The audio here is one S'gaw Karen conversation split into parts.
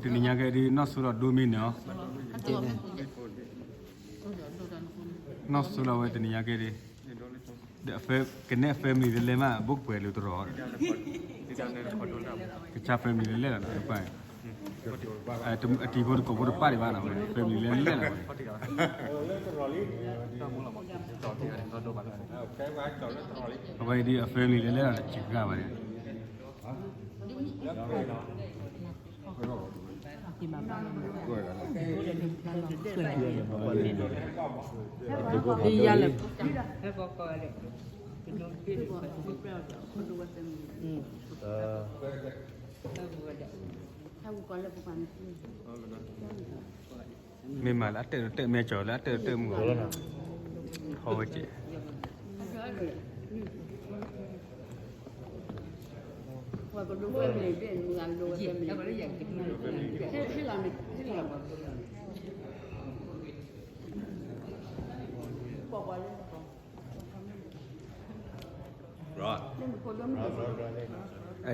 တနံၤညါကဲဒ် နီၢ်ဆိလီၤဒိမ့ၢ်န့ၣ်, နီၢ်ဆိလီၤဝဲတနံၤညါကဲဒ်, ဒီးကနဲ family လဲၤလဲၤမး ဘိၣ်ကပှဲၤလိာ်တရီၤ, ကဆါ family လဲၤလဲၤလီၤ, အတံၤဖိတကိးဖိတပၢ်ဒံးဘၣ်နီၤ, family လဲၤလဲၤလီၤဝဲ. အဝဲဒ်အ family လဲၤလဲၤလီၤ တစှၤဘၣ်န့ၣ် မ့ၢ်မးလၢအတၢၢ်တၢၢ် မ့ၢ်ကၠီၤလၢအတၢၢ်တၢၢ် မုၢ်ဂီၤလီၤ, ဟီဝဲက့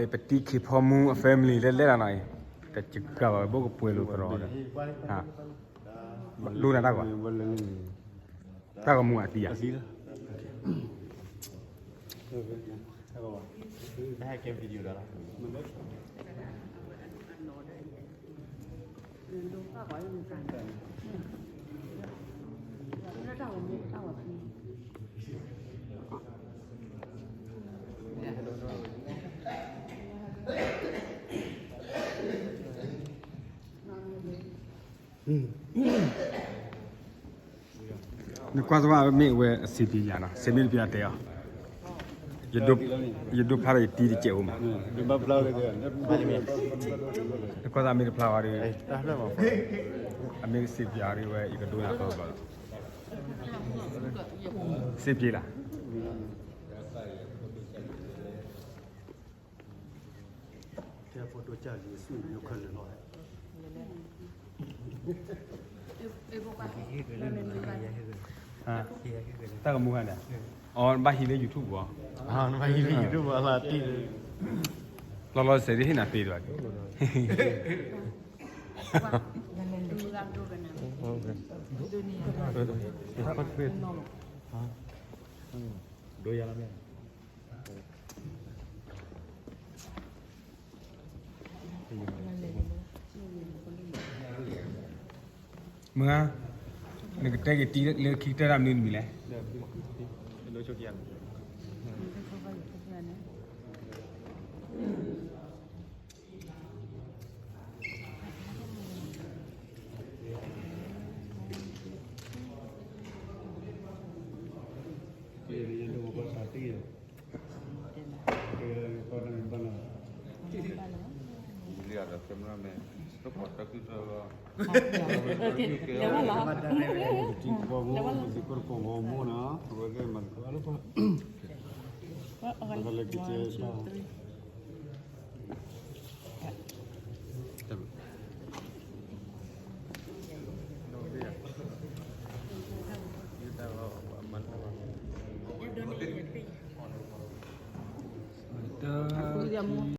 ၤ ပတံၤခ့ၣ်ဖီမူအ family လဲၤလဲၤလီၤနီၤအံၤ, တစှၤဘၣ် ဘိၣ်ကပှဲၤလိာ်သရီၤဒီး, ဒိနၤတၢ်ဂီၤ, တၢ်ဂီၤမူအသံဧါ. နကွၢ်စၢ်ဘၣ်မ့ၢ်အဝဲအစ့ပ့ၤယၤနီၤ, စ့မ့ၢ်တပ့ၤအတဲအီၤ, ယဒိဖျါဒီးယတံၤတစဲးအိၣ်မး, နကွၢ်စၢ်မ့ၢ်တဖျါဝဲဒီး, အမ့ၢ်စ့ပ့ၤအီၤဒ်ဝဲ ယကဒိနၤသီဘျီလီၤ, စ့ပ့ၤလၢ တၢ်ကမူခါန့ၣ်, အီ နဘၣ်ဟံးလၢ YouTube ဘၣ်, လီၤလီၤဆဲးဒ်ဟ့ၣ်နၤသ့ဒ်ဘၣ်, ဒိယၤလီၤမ့ၢ် မုၢ်ဂၤ, နကတဲက့ၤတံၤလၢခံကတၢၢ်တၢ်မနုၤတမံၤလဲၣ်.